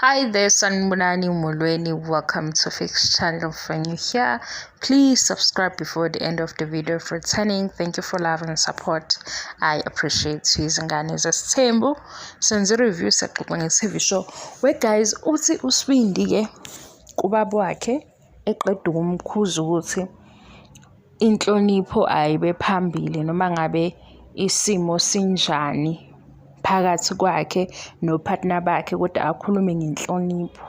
Hi there, Sanibonani Molweni. Welcome to Fix Channel. If you're new here, please subscribe before the end of the video. For returning, thank you for love and support. I appreciate you. Izingane zesithembu senze review saxoxa nge-TV show. We guys, uthi uSibindi ke kubaba wakhe eqeda ukumkhuza ukuthi inhlonipho ayibe phambili noma ngabe isimo sinjani phakathi kwakhe no-partner bakhe kodwa akhulume ngenhlonipho.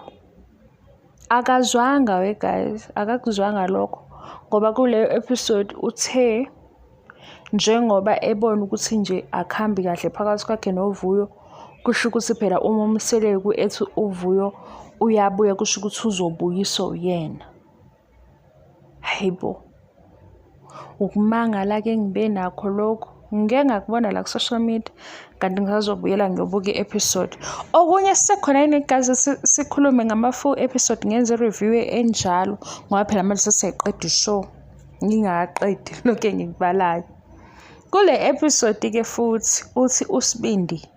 Akazwanga we guys, akakuzwanga lokho ngoba kuleyo episode uthe njengoba ebona ukuthi nje akuhambi kahle phakathi kwakhe noVuyo, kusho ukuthi phela uma uMseleku ethi uVuyo uyabuya kusho ukuthi uzobuyiswa uyena. Hhayi bo, ukumangala-ke engibe nakho lokhu. Ngike ngakubona la ku-social media kanti ngisazobuyela ngiyobuka i-episode. Okunye sisekhona yini guys sikhulume ngama-full episode ngenze i-review enjalo ngoba phela manje sesiyayiqeda i-show ngingakaqedi lokhu engikubalayo. Kule episode-ke futhi uthi uSibindi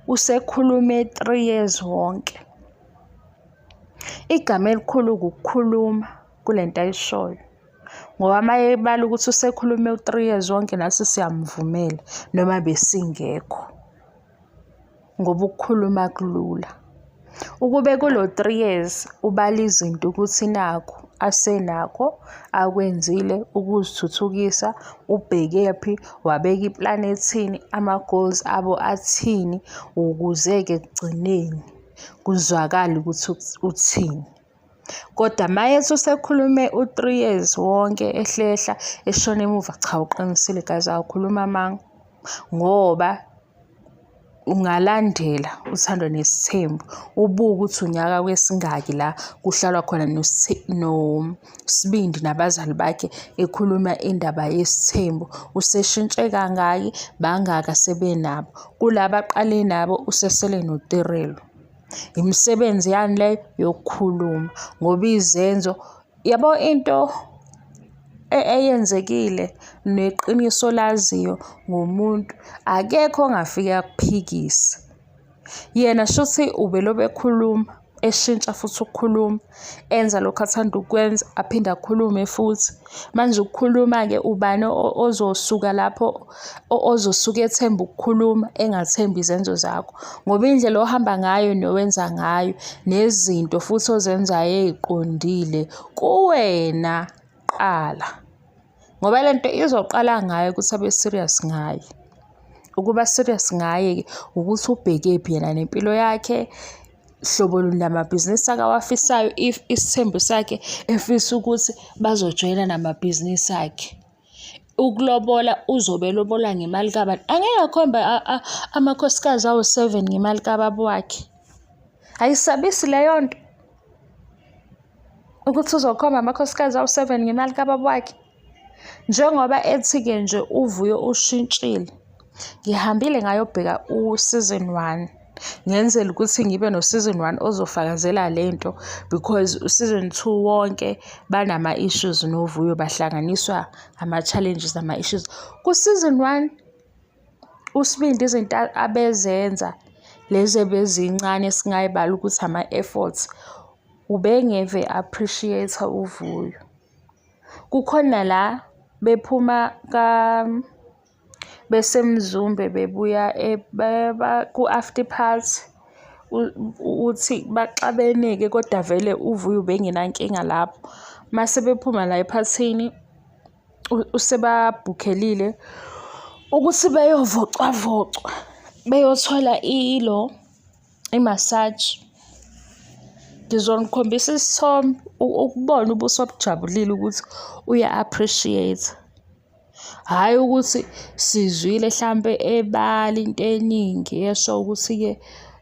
usekhulume 3 years wonke. Igama elikhulu ukukhuluma kule nto ayishoyo ngoba uma ebala ukuthi usekhulume u-3 years wonke nathi siyamvumela noma besingekho ngoba ukukhuluma kulula. Ukube kulo 3 years ubala izinto ukuthi nakhu asenakho akwenzile ukuzithuthukisa, ubhekephi, wabeka iplani ethini, ama-goals abo athini, ukuze-ke ekugcineni kuzwakale ukuthi uthini. Kodwa uma ethi usekhulume u-3 years wonke ehlehla eshona emuva, cha uqinisile guys awukhulumi amanga ngoba ungalandela uThando Nesithembu ubuke ukuthi unyaka wesingaki la kuhlalwa khona noSibindi nabazali bakhe ekhuluma indaba yesithembu. Useshintshe kangaki, bangaki asebenabo. Kulaba aqale nabo usesele noTirelo. Imisebenzi yani leyo yokukhuluma ngoba izenzo yabo into eyenzekile neqiniso olaziyo ngomuntu akekho ongafike akuphikise. Yena shuthi ubelobe ekhuluma eshintsha futhi ukukhuluma enza lokhu athanda ukukwenza aphinde akhulume futhi. Manje ukukhuluma-ke ubani ozosuka lapho ozosuke ethemba ukukhuluma engathembi izenzo zakho ngoba indlela ohamba ngayo nowenza ngayo nezinto futhi ozenzayo ey'qondile kuwena qala. Ngoba le nto izoqala ngaye ukuthi abe serious ngaye. Ukuba serious ngaye-ke ukuthi ubhekephi yena nempilo yakhe, hlobo luni lamabhizinisi akawafisayo if isithembu sakhe efisa ukuthi bazojoyina namabhizinisi akhe. Ukulobola uzobe elobola ngemali kabani? Angeke akhombe amakhosikazi awu-7 ngemali kababa wakhe. Ayisabisi leyo nto ukuthi uzokhomba amakhosikazi awu-7 ngemali kababa wakhe. Njengoba ethi-ke nje uVuyo ushintshile, ngihambile ngayobheka u-season 1 ngenzela ukuthi ngibe no-season 1 ozofakazela lento because u-season 2 wonke banama-issues noVuyo bahlanganiswa ama-challenges nama-issues. Ku-season 1 uSibindi izinto abezenza lezi ebezincane esingayibala ukuthi ama-efforts ubengeve appreciate-a uVuyo. Kukhona la bephuma beseMzumbe bebuya ku-after party uthi baxabene-ke kodwa vele uVuyo ubengenankinga lapho. Mase bephuma la ephathini usebabhukhelile ukuthi beyovocwavocwa beyothola ilo i-massage. Ngizonikhombisa isithombe ukubona ubuso obujabulile ukuthi uya-appreciate-a. Hhayi ukuthi sizwile hlampe ebala into eningi esho ukuthi-ke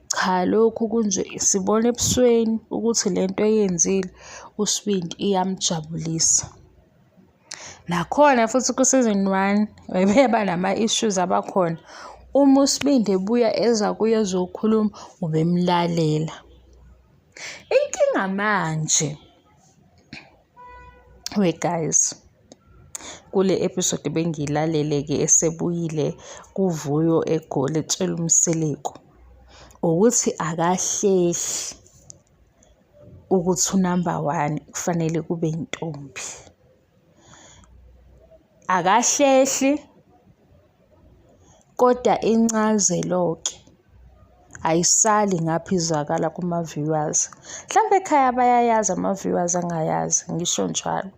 cha lokhu kunje, sibona ebusweni ukuthi lento eyenzile uSibindi iyamjabulisa. Nakhona futhi ku-season 1 bebeba nama-issues abakhona. Uma uSibindi ebuya eza kuye ezokhuluma ubemlalela. Inkinga manje we guys, kule episode bengiyilalele-ke esebuyile kuVuyo eGoli etshela uMseleku. Ukuthi akahlehli ukuthi unamba one kufanele kube intombi. Akahlehli kodwa incazelo-ke ayisali ngapha izwakala kuma-viewers. Mhlampe ekhaya bayayazi ama-viewers angayazi, ngisho njalo.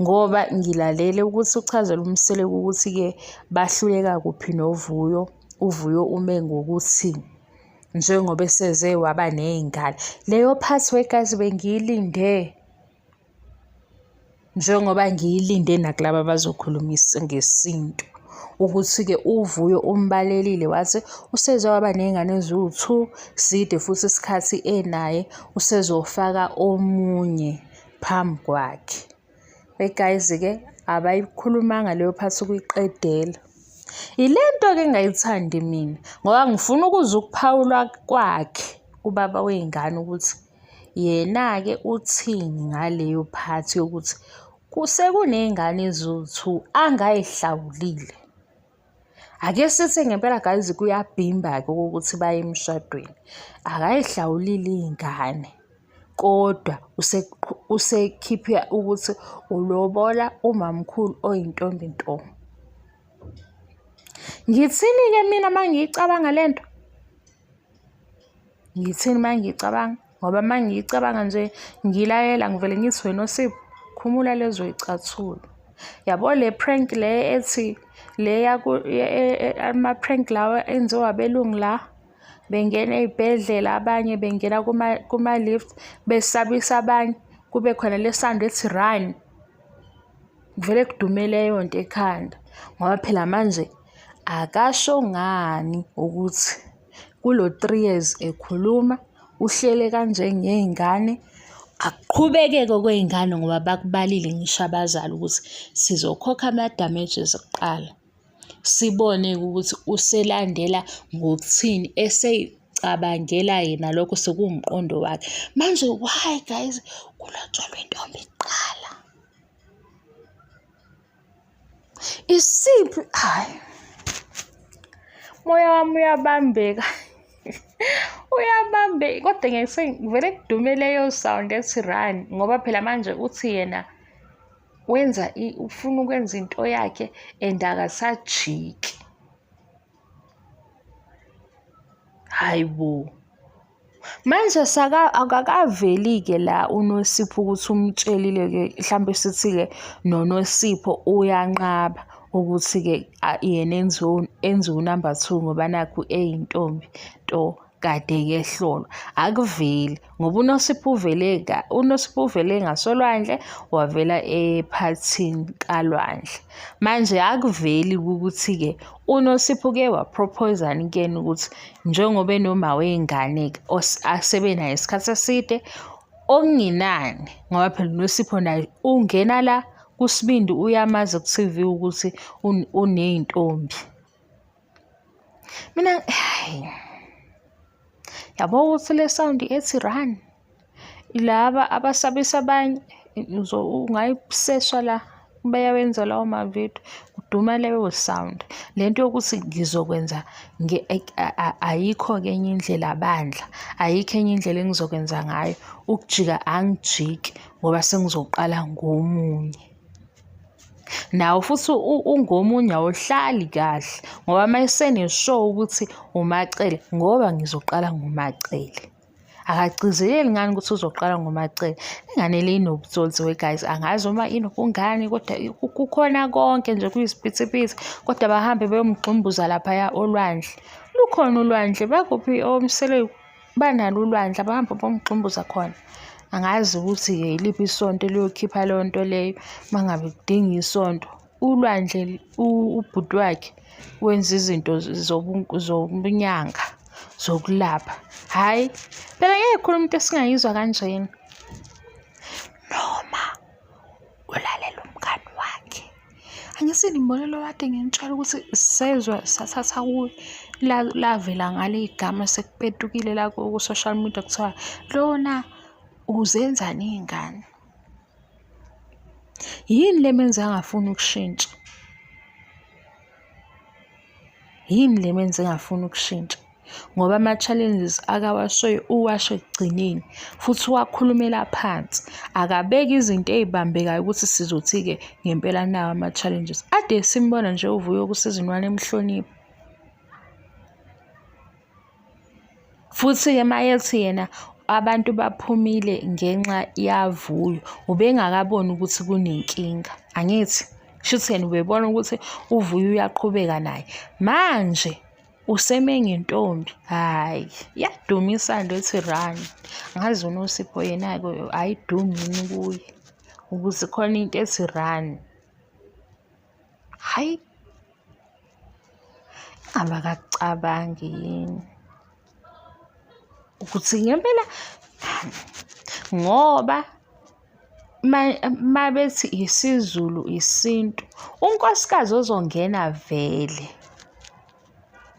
Ngoba ngilalele ukuthi uchazela uMseleku ukuthi-ke bahluleka kuphi noVuyo, uVuyo ume ngokuthi njengoba eseze waba ney'ngane. Leyo part we guys bengiyilinde. Njengoba ngiyilinde nakulaba abazokhuluma ngesintu ukuthi-ke uVuyo umbalelile wathi useze waba ney'ngane eziwu-two, side futhi isikhathi enaye, usezofaka omunye phambi kwakhe. Guys-ke abayikhulumanga leyo part ukuyiqedela. Yile nto-ke engingayithandi mina ngoba ngifuna ukuzwa ukuphawula kwakhe ubaba wey'ngane ukuthi Yena-ke uthini ngaleyo part yokuthi sekuney'ngane eziwu-two angayihlawulile. Ake sithi ngempela guys kuyabhimba-ke okokuthi baye emshadweni. Akayihlawulile iy'ngane kodwa usekhiphe ukuthi ulobola umamkhulu oyintombi nto. Ngithini-ke mina uma ngiyicabanga le nto? Ngithini uma ngiyicabanga? Ngoba uma ngiyicabanga nje ngiyilalela ngivele ngithi wena Nosipho khumula lezo y'cathulo. Yabo le prank le ethi le ama-prank lawa enziwa abelungu la, bengena ey'bhedlela abanye bengena kuma-lift besabisa abanye, kube khona le sound ethi run. Kuvele kudume leyo nto ekhanda ngoba phela manje akasho ngani ukuthi kulo 3 years ekhuluma uhlele kanje ngey'ngane akuqhubekeke okwey'ngane ngoba bakubalile ngisho abazali ukuthi sizokhokha ama-damages kuqala. Sibone-ke ukuthi uselandela ngokuthini esey'cabangela yena lokho sekuwumqondo wakhe. Manje why guys kulotsholwa intombi kuqala? Isiphi hayi moya wami uyabambeka uyabambeka kodwa ngeke ngivele kudume leyo sound ethi run ngoba phela manje uthi yena wenza ufuna ukwenza into yakhe and akasajiki. Hayi bo. Manje akakaveli-ke la uNosipho ukuthi umtshelile-ke hlampe sithi-ke noNosipho uyanqaba ukuthi-ke yena enziwe enziwe unamba two ngoba nakhu eyintombi nto kade-ke ehlolwa. Akuveli ngoba uNosipho uvele uNosipho uvele ngasolwandle wavela ephathini kalwandle. Manje akuveli ukuthi-ke uNosipho uke wa-propose-ani kuyena ukuthi njengoba enoma wey'ngane-ke asebenaye isikhathi eside, okungenani ngoba phela uNosipho naye ungena la kuSibindi uyamazi ku-T_V ukuthi uney'ntombi. Mina hhayi, yabo ukuthi le sound ethi run, laba abasabisa abanye ungayisesha la bayawenza lawo mavidiyo kuduma leyo sound. Le nto yokuthi ngizokwenza ayikho-ke enye indlela bandla, ayikho enye indlela engizokwenza ngayo, ukujika angijiki ngoba sengizoqala ngomunye. Nawo futhi ungomunye awuhlali kahle ngoba uma esene-sure ukuthi uMaCele ngoba ngizoqala ngoMaCele. Akagcizeleli ngani ukuthi uzoqala ngoMaCele. Ingane le inobutsotsi we guys, angazi uma inobungani kodwa kukhona konke nje kuyisiphithiphithi kodwa bahambe beyomgxumbuza laphaya olwandle. Lukhona ulwandle, bakuphi oMseleku? Banalo ulwandle abahamba bomgxumbuza khona. Angazi ukuthi-ke yiliphi isonto eliyokhipha leyo nto leyo uma ngabe kudinga isonto. Ulwandle ubhuti wakhe wenza izinto zobunyanga zokulapha. Hhayi, phela ngeke ngikhulume into esingayizwa kanjena. Noma ulalela umngani wakhe. Angithi nimbone lo kade nginitshela ukuthi sezwa sathatha kuye lavela ngale igama sekupetukile la ku-social media kuthiwa lona uzenzani iy'ngane. Yini le emenza angafuni ukushintsha? Yini le emenza engafuni ukushintsha? Ngoba ama-challenges akawashoyo uwasho ekugcineni futhi uwakhulumela phansi. Akabeki izinto ey'bambekayo ukuthi sizothi-ke ngempela nawo ama-challenges. Ade simbona nje uVuyo ku-season one emhlonipha. Futhi-ke mayethi yena abantu baphumile ngenxa yaVuyo, ubengakaboni ukuthi kunenkinga, angithi? Shuthi yena ubebona ukuthi uVuyo uyaqhubeka naye. Manje useme ngentombi, hhayi iyaduma isando ethi run. Angazi uNosipho yena-ke ayidumi yini kuye ukuthi khona into ethi run. Hhayi. Abakakucabangi yini ukuthi ngempela ngoba mabethi isiZulu isintu, unkosikazi ozongena vele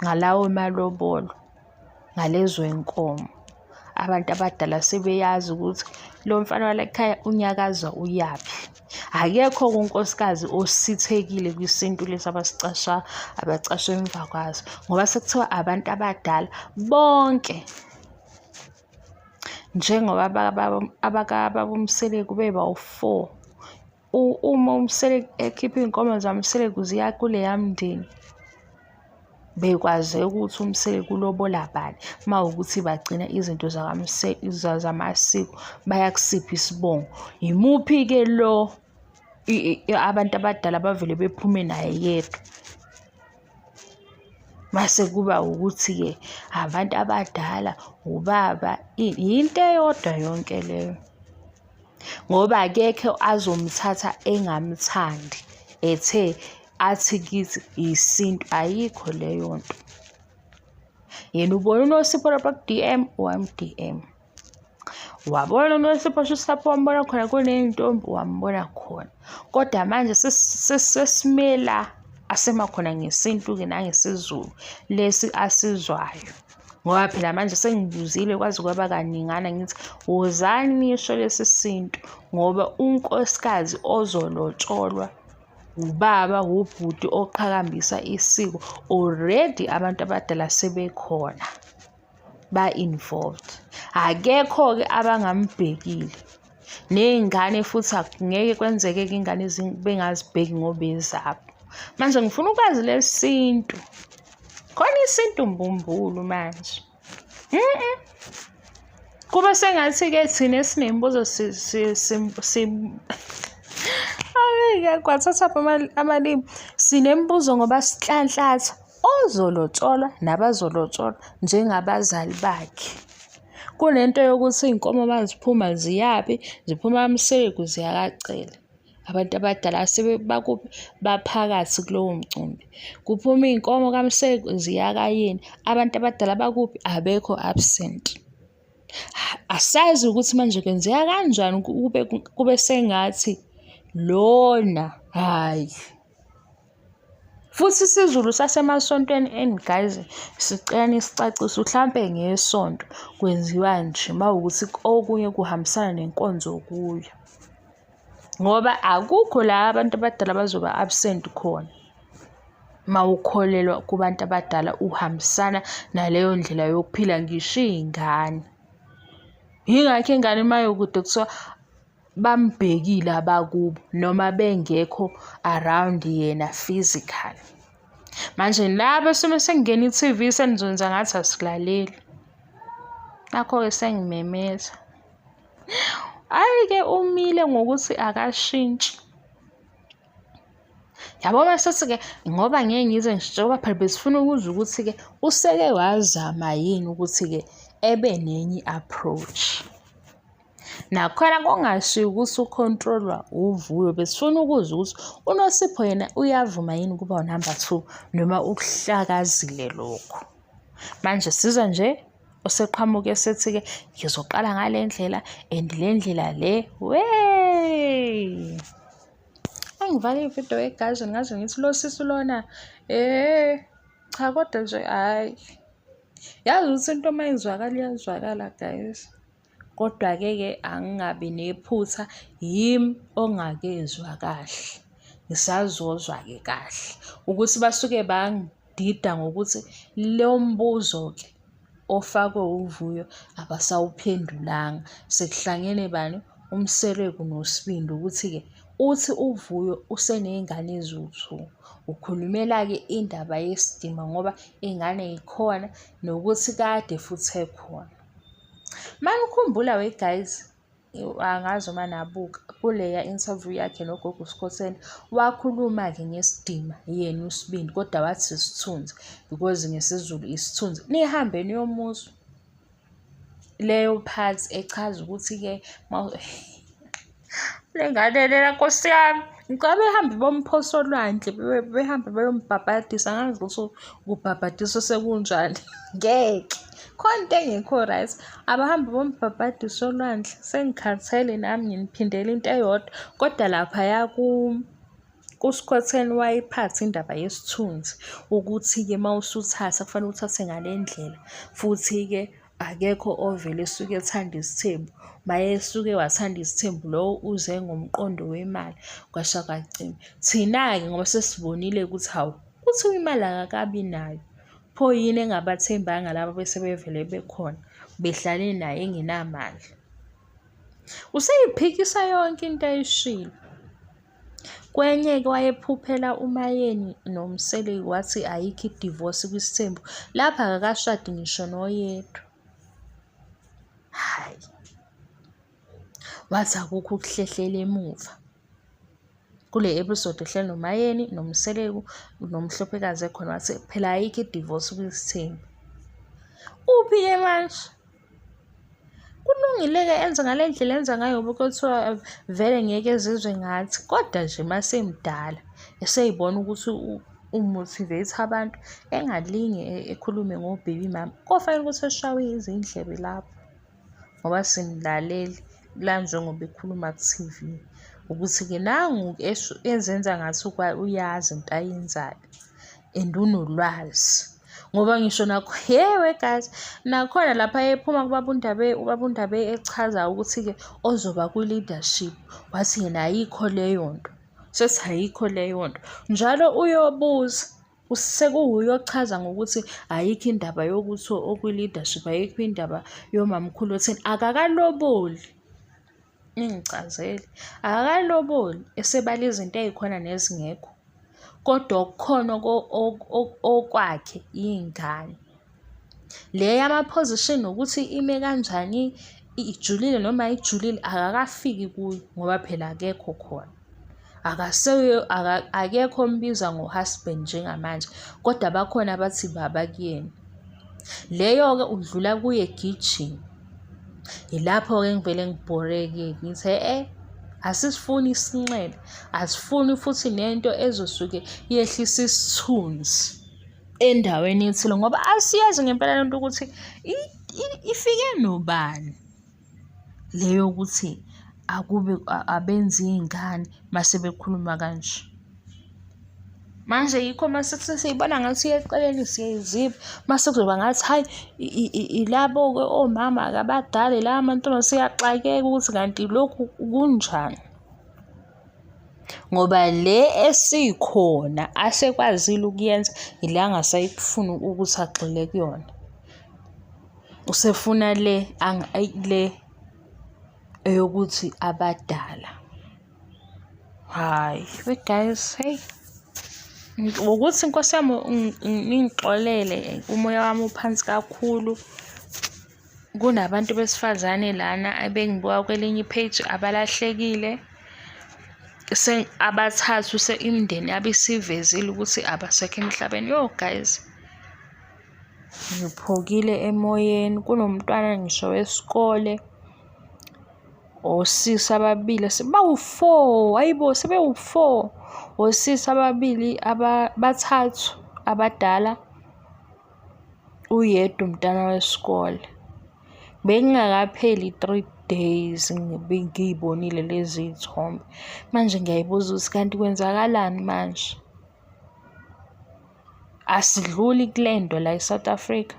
ngalawo malobolo, ngalezo y'nkomo. Abantu abadala sebeyazi ukuthi lo mfana wala ekhaya unyakaza uyaphi. Akekho-ke unkosikazi osithekile kwisintu lesi abasicasha abacasha emva kwaso ngoba sekuthiwa abantu abadala bonke njengoba abakababa uMseleku bebawu-four. Uma uMseleku ekhipha iy'nkomo zaMseleku ziya kuleya mndeni. Bekwaze ukuthi uMseleku ulobola bani uma wukuthi bagcina izinto zamasiko baya kusiphi isibongo. Yimuphi-ke lo abantu abadala abavele bephume naye yedwa? Mase kuba ukuthi-ke abantu abadala, ubaba, yinto eyodwa yonke leyo. Ngoba akekho azomthatha engamthandi ethe athi kithi isintu ayikho leyo nto. Yena ubona uNosipho lapha ku-D_M wamu-D_M. Wabona uNosipho shuthi lapho wambona khona kuney'ntombi wambona khona. Kodwa manje sesime la asema khona ngesintu-ke nangesiZulu lesi asizwayo. Ngoba phela manje sengibuzile kwaze kwaba kaningana ngithi wozani nisho lesi sintu ngoba unkosikazi ozolotsholwa ubaba wubhuti oqhakambisa isiko already abantu abadala sebekhona ba-involved. Akekho-ke abangambhekile. Ney'ngane futhi akungeke kwenzeke-ke iy'ngane bengazibheki ngoba ezabo. Manje ngifuna ukwazi lesintu. Khona isintu mbumbulu manje. Kuba sengathi-ke thina esinemibuzo Ayi-ke kwathathaphi amalimi. Sinemibuzo ngoba sihlanhlatha ozolotsholwa nabazolotsholwa njengabazali bakhe. Kunento yokuthi iy'nkomo uma ziphuma ziyaphi, ziphuma kaMseleku ziya kaCele. Abantu abadala bakuphi? Baphakathi kulowo mcimbi. Kuphuma iy'nkomo kaMseleku ziya kayeni, abantu abadala bakuphi? Abekho absent. Asazi ukuthi manje kwenzeka kanjani kube kube sengathi lona hhayi. Futhi isiZulu sasemasontweni and guys sicela nisicacise hlampe ngesonto kwenziwa nje uma wukuthi okunye kuhambisana nenkonzo kuyo. Ngoba akukho la abantu abadala bazoba absent khona. Uma ukholelwa kubantu abadala uhambisana naleyo ndlela yokuphila ngisho iy'ngane. Yingakho ingane uma kude kuthiwa bambhekile abakubo noma bengekho around yena physically. Manje laba esuke sekungena i-T_V senizokwenza ngathi asilaleli. Nakho-ke sengimemeza. Hhayi-ke umile ngokuthi akashintshi. Yabo mase-ke ngoba ngeke ngize ngishintshe ngoba phela besifuna ukuzwa ukuthi-ke useke wazama yini ukuthi-ke ebe nenye i-approach. Nakhona kungashiwo ukuthi ukhontrolwa uVuyo, besifuna ukuzwa ukuthi uNosipho yena uyavuma yini ukuba unamba two noma ukuhlakazile lokho. Manje sizwa nje oseqhamuke esethi-ke ngizoqala ngale ndlela and le ndlela le wey. Angivale ividiyo egazi ngaze ngithi lo sisi lona eh cha kodwa nje hhayi. Yazi ukuthi into uma izwakala iyazwakala guys. Kodwa-ke ke angingabi nephutha yimi ongakezwa kahle. Ngisazozwa-ke kahle ukuthi basuke bangidida ngokuthi lo mbuzo-ke. ofakwe uVuyo abasawuphendulanga. Sekuhlangene bani? UMseleku noSibindi ukuthi-ke uthi uVuyo useney'ngane eziwu-two. Ukhulumela-ke indaba yesidima ngoba iy'ngane y'khona nokuthi kade futhi ekhona. Manikhumbula we guys, angazi uma nabuka kuleya interview yakhe noGogo Skhotheni, wakhuluma-ke ngesidima yena uSibindi kodwa wathi isithunzi because ngesiZulu isithunzi. Nihambe niyomuzwa leyo part echaza ukuthi-ke Le ngane lena nkosi yami. Ngicela behambe bomphosa olwandle behambe beyombhabhadisa angazi ukuthi ukubhabhadiswa sekunjani. Ngeke. Khona into engekho right. Abahambe bombhabhadisa olwandle. Sengikhathele nami nginiphindela into eyodwa. Kodwa laphaya kuSkhotheni wayiphatha indaba yesithunzi ukuthi-ke uma usuthatha kufanele uthathe ngale ndlela futhi-ke Akekho ovele esuke ethanda isithembu. Mayesuke wathanda isithembu lowo uze ngomqondo wemali kwasha kwacima. Thina-ke ngoba sesibonile ukuthi hawu kuthiwa imali akakabi nayo. Pho yini engabathembanga laba bese bevele bekhona behlale naye engenamali. Useyiphikisa yonke into ayishilo. Kwenye-ke wayephuphela uMaYeni noMseleku wathi ayikho idivosi kwisithembu, lapha akakashadi ngisho noyedwa. Hhayi, wathi akukho ukuhlehlela emuva. Kule episode ehleli noMaYeni noMseleku noMhlophekazi ekhona wathi phela ayikho idivosi kwisithembu. Uphi-ke manje? Kulungile-ke enze ngale ndlela enza ngayo ngoba kuthiwa vele ngeke ezizwe ngathi, kodwa nje uma esemdala esey'bona ukuthi u-motivate abantu engalinge ekhulume ngo-baby mama. Kofanele ukuthi eshawe izindlebe lapho ngoba simlalele la njengoba ekhuluma ku-T_V ukuthi-ke nangu-ke ezenza ngathi uyazi into ayenzayo and unolwazi. Ngoba ngisho nakho he we guys, nakhona lapha ephuma kubaba uNdabe, ubaba uNdabe echaza ukuthi-ke ozoba kwi-leadership, wathi yena ayikho leyo nto. Sethi ayikho leyo nto. Njalo uyobuza, sekuwuye ochaza ngokuthi ayikho indaba yokuthi okwi-leadership, ayikho indaba yomamkhulu otheni, akakaloboli. Ningichazele. Akakaloboli esebala izinto ey'khona nezingekho. Kodwa okukhona okwakhe iy'ngane. Le yama-position nokuthi ime kanjani ijulile noma ayijulile akakafiki kuyo ngoba phela akekho khona. Akekho ombiza ngo-husband njengamanje kodwa bakhona abathi baba kuyena. Leyo-ke udlula kuye egijima. Yilapho-ke engivele ngibhoreke ngithi e-e asisifuni isinxele, asifuni futhi nento ezosuke yehlise isithunzi endaweni ethile ngoba asiyazi ngempela lento ukuthi ifike nobani le yokuthi akube abenze iy'ngane mase bekhuluma kanje. Manje yikho mase sesiyibona ngathi iyeceleni siyayiziba mase kuzoba ngathi hhayi ilabo-ke omama-ke abadala la amantombazane siyaxakeka ukuthi kanti lokhu kunjani. Ngoba le esikhona asekwazile ukuyenza ile angasayifuni ukuthi agxile kuyona. Usefuna le le eyokuthi abadala. Hhayi, we guys, hey. Ukuthi Nkosi yami ningixolele umoya wami uphansi kakhulu. Kunabantu besifazane lana ebengibuka kwelinye i-page abalahlekile. Abathathu imindeni yabo isivezile ukuthi abasekho emhlabeni. Yo guys, ngiphukile emoyeni. Kunomntwana ngisho wesikole. Osisi ababili bawu-four, hhayi bo sebewu-four. Osisi ababili bathathu abadala, uyedwa umntana wesikole. Bekungakapheli three days ngiy'bonile lezi y'thombe. Manje ngiyayibuza ukuthi kanti kwenzakalani manje? Asidluli kule nto la e-South Africa.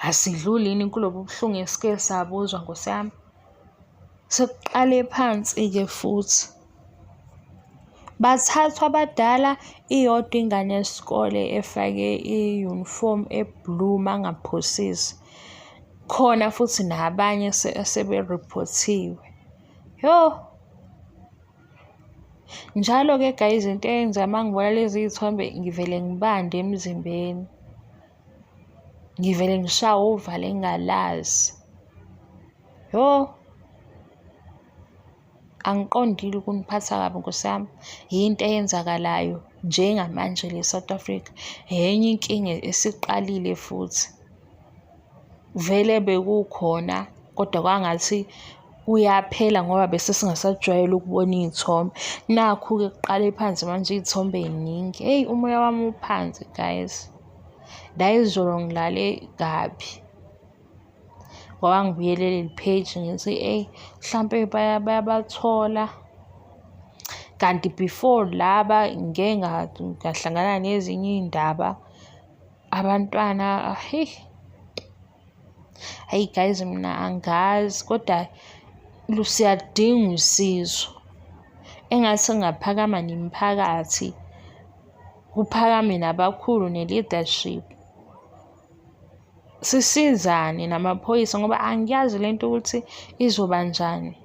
Asidluli yini kulobu buhlungu esike sabuzwa Nkosi yami? Sekuqale phansi-ke futhi. Bathathwa abadala, iyodwa ingane yesikole efake i-uniform e-blue mangaphosisi. Khona futhi nabanye asebe-report-iwe. Yoh! Njalo-ke guys into eyenza uma ngibona lezi y'thombe ngivele ngibande emzimbeni. Ngivele ngishawe uvalo engingalazi. Yoh! Angiqondile ukuniphatha kabi nkosi yami, yinto eyenzakalayo njengamanje le e-South Africa. Enye inkinga esiqalile futhi. Vele bekukhona kodwa kwangathi kuyaphela ngoba bese singasajwayele ukubona iy'thombe. Nakhu-ke kuqale phansi manje iy'thombe y'ningi. Eyi umoya wami uphansi guys. La izolo ngilale kabi. Ngoba ngibuyele leli page ngithi eyi hlampe bayabathola. Kanti before laba ngike ngahlangana nezinye iy'ndaba abantwana heyi. Hhayi guys mina angazi kodwa siyaludinga usizo. Engathi kungaphakama nemiphakathi, kuphakame nabakhulu ne-leadership. Sisizane namaphoyisa ngoba angiyazi lento ukuthi izoba njani.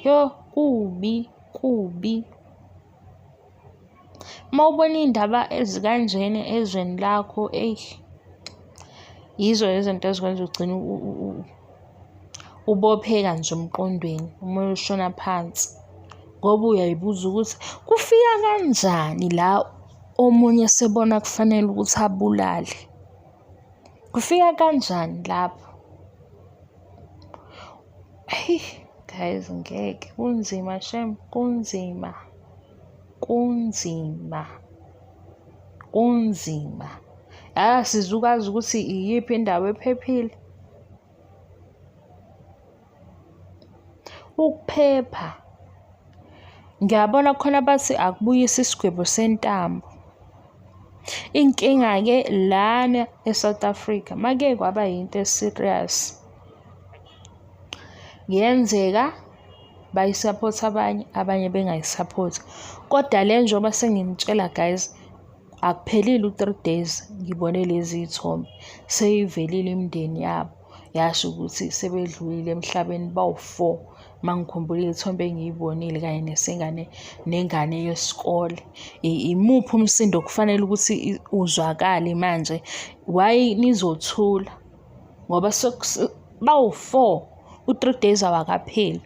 Yoh kubi, kubi. Uma ubona iy'ndaba ezikanjena ezweni lakho eyi, yizo izinto ezikwenza ugcine ubopheka nje emqondweni, umoya ushona phansi. Ngoba uyay'buza ukuthi kufika kanjani la omunye esebona kufanele ukuthi abulale. Kufika kanjani lapho? Eyi guys ngeke kunzima shame kunzima, kunzima, kunzima. Asizukazi ukuthi iyiphi indawo ephephile. Ukuphepha, ngiyabona khona bathi akubuyise isigwebo sentambo. Inkinga-ke lana e-South Africa make kwaba yinto e-serious, kuyenzeka bayisaphothe abanye, abanye bengayisaphothi. Kodwa le njengoba senginitshela guys, akuphelile u-three days ngibone lezi y'thombe, seyivelile imindeni yabo. Yasho ukuthi sebedlulile emhlabeni bawu-four uma ngikhumbula iy'thombe engiy'bonile kanye nesengane nengane yesikole. Imuphi umsindo okufanele ukuthi uzwakale manje? Why nizothula? Ngoba bawu-four, u-three days awakapheli.